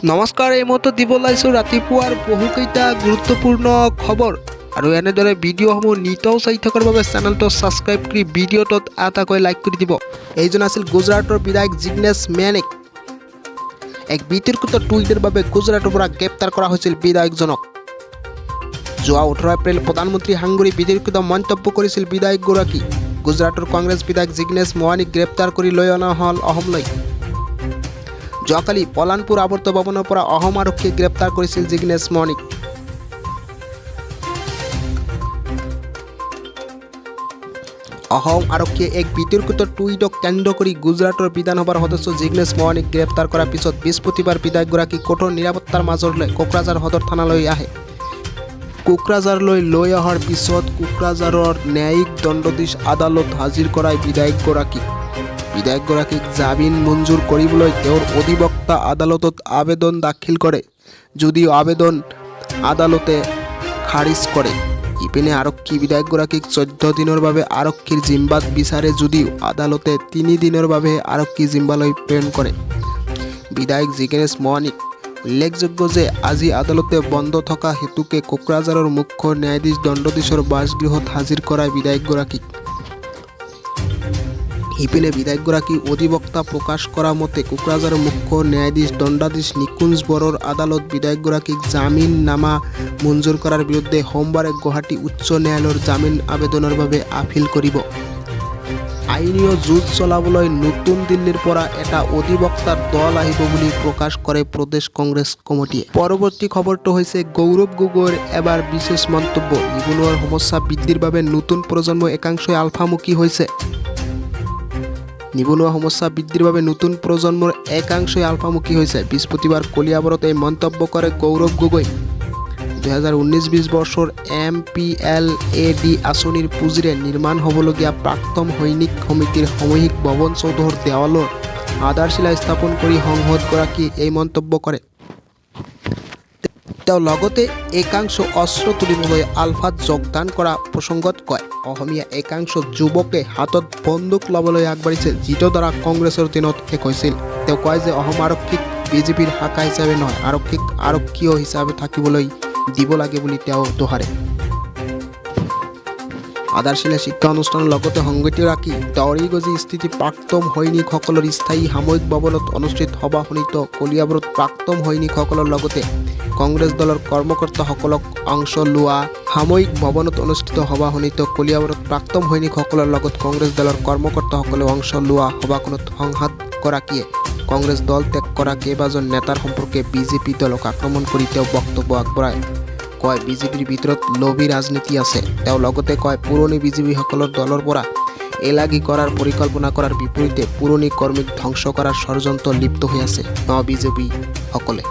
নমস্কাৰ, এই মুহূৰ্তত দিব ওলাইছোঁ ৰাতিপুৱাৰ বহুকেইটা গুৰুত্বপূৰ্ণ খবৰ আৰু এনেদৰে ভিডিঅ'সমূহ নিতৌ চাই থকাৰ বাবে চেনেলটো ছাবস্ক্ৰাইব কৰি ভিডিঅ'টোত এটাকৈ লাইক কৰি দিব। এইজন আছিল গুজৰাটৰ বিধায়ক জিগনেশ মেৱানী। এক বিতৰ্কিত টুইটৰ বাবে গুজৰাটৰ পৰা গ্ৰেপ্তাৰ কৰা হৈছিল বিধায়কজনক। যোৱা 18 এপ্ৰিল প্ৰধানমন্ত্ৰী সাঙুৰি বিতৰ্কিত মন্তব্য কৰিছিল বিধায়কগৰাকী। গুজৰাটৰ কংগ্ৰেছ বিধায়ক জিগনেশ মেৱানীক গ্ৰেপ্তাৰ কৰি লৈ অনা হ'ল অসমলৈ। যোৱাকালি পলানপুৰ আৱৰ্ত ভৱনৰ পৰা অসম আৰক্ষীয়ে গ্ৰেপ্তাৰ কৰিছিল জিগনেশ মেৱানীক। অসম আৰক্ষীয়ে এক বিতৰ্কিত টুইটক কেন্দ্ৰ কৰি গুজৰাটৰ বিধানসভাৰ সদস্য জিগনেশ মেৱানীক গ্ৰেপ্তাৰ কৰাৰ পিছত বৃহস্পতিবাৰ বিধায়কগৰাকী কঠোৰ নিৰাপত্তাৰ মাজলৈ কোকৰাঝাৰ সদৰ থানালৈ আহে। কোকৰাঝাৰলৈ লৈ অহাৰ পিছত কোকৰাঝাৰৰ ন্যায়িক দণ্ডাধীশ আদালত হাজিৰ কৰাই বিধায়কগৰাকীক। বিধায়কগৰাকীক জামিন মঞ্জুৰ কৰিবলৈ তেওঁৰ অধিবক্তা আদালতত আবেদন দাখিল কৰে যদিও আবেদন আদালতে খাৰিজ কৰে। ইপিনে আৰক্ষী বিধায়কগৰাকীক 14 দিনৰ বাবে আৰক্ষীৰ জিম্মাত বিচাৰে যদিও আদালতে 3 দিনৰ বাবে আৰক্ষী জিম্মালৈ প্ৰেৰণ কৰে বিধায়ক জিগনেশ মেৱানীক। উল্লেখযোগ্য যে আজি আদালতে বন্ধ থকা হেতুকে কোকৰাঝাৰৰ মুখ্য ন্যায়াধীশ দণ্ডাধীশৰ বাসগৃহত হাজিৰ কৰায় বিধায়কগৰাকীক। ইপিনে বিধায়কগৰাকীৰ অধিবক্তা প্ৰকাশ কৰা মতে কোকৰাঝাৰৰ মুখ্য ন্যায়াধীশ দণ্ডাধীশ নিকুঞ্জ বড়োৰ আদালত বিধায়কগৰাকীক জামিননামা মঞ্জুৰ কৰাৰ বিৰুদ্ধে সোমবাৰে গুৱাহাটী উচ্চ ন্যায়ালয়ৰ জামিন আবেদনৰ বাবে আপিল কৰিব। আইনীয় যুঁজ চলাবলৈ নতুন দিল্লীৰ পৰা এটা অধিবক্তাৰ দল আহিব বুলি প্ৰকাশ কৰে প্ৰদেশ কংগ্ৰেছ কমিটিয়ে। পৰৱৰ্তী খবৰটো হৈছে গৌৰৱ গগৈৰ এবাৰ বিশেষ মন্তব্য। নিবনুৱাৰ সমস্যা বৃদ্ধিৰ বাবে নতুন প্ৰজন্ম একাংশই আলফামুখী হৈছে। নিবনুৱা সমস্যা বৃদ্ধিৰ বাবে নতুন প্ৰজন্মৰ একাংশই আলফামুখী হৈছে। বৃহস্পতিবাৰ কলিয়াবৰত এই মন্তব্য কৰে গৌৰৱ গগৈ। 2019-20 বৰ্ষৰ MPLAD আঁচনিৰ পুঁজিৰে নিৰ্মাণ হ'বলগীয়া প্ৰাক্তন সৈনিক সমিতিৰ সামূহিক ভৱন চৌহদৰ দেৱালৰ আধাৰশিলা স্থাপন কৰি সাংসদগৰাকীয়ে এই মন্তব্য কৰে। তেওঁ লগতে একাংশ অস্ত্ৰ তুলিবলৈ আলফাত যোগদান কৰা প্ৰসংগত কয়, অসমীয়া একাংশ যুৱকে হাতত বন্দুক ল'বলৈ আগবাঢ়িছে, যিটো দ্বাৰা কংগ্ৰেছৰ দিনত শেষ হৈছিল। তেওঁ কয় যে অসম আৰক্ষীক বিজেপিৰ শাখা হিচাপে নহয়, আৰক্ষীক আৰক্ষীয় হিচাপে থাকিবলৈ দিব লাগে বুলি তেওঁ দোহাৰে। আধাৰশিলা শিক্ষা অনুষ্ঠানৰ লগতে সংগতি ৰাখি দৰিগজি স্থিত প্ৰাক্তন সৈনিকসকলৰ স্থায়ী সামূহিক ভৱনত অনুষ্ঠিত সভাখনিত কলিয়াবৰত প্ৰাক্তন সৈনিকসকলৰ লগতে কংগ্ৰেছ দলৰ কৰ্মকৰ্তাসকলক অংশ লোৱা সামূহিক ভৱনত অনুষ্ঠিত সভাখনিত কলিয়াবৰত প্ৰাক্তন সৈনিকসকলৰ লগত কংগ্ৰেছ দলৰ কৰ্মকৰ্তাসকলে অংশ লোৱা সভাখনত সাংসদগৰাকীয়ে কংগ্ৰেছ দল ত্যাগ কৰা কেইবাজন নেতাৰ সম্পৰ্কে বিজেপি দলক আক্ৰমণ কৰি তেওঁ বক্তব্য আগবঢ়ায়। কয়, বিজেপিৰ ভিতৰত লবী ৰাজনীতি আছে। তেওঁ লগতে কয়, পুৰণি বিজেপিসকলৰ দলৰ পৰা এলাগী কৰাৰ পৰিকল্পনা কৰাৰ বিপৰীতে পুৰণি কৰ্মীক ধ্বংস কৰাৰ ষড়যন্ত্ৰ লিপ্ত হৈ আছে ন বিজেপিসকলে।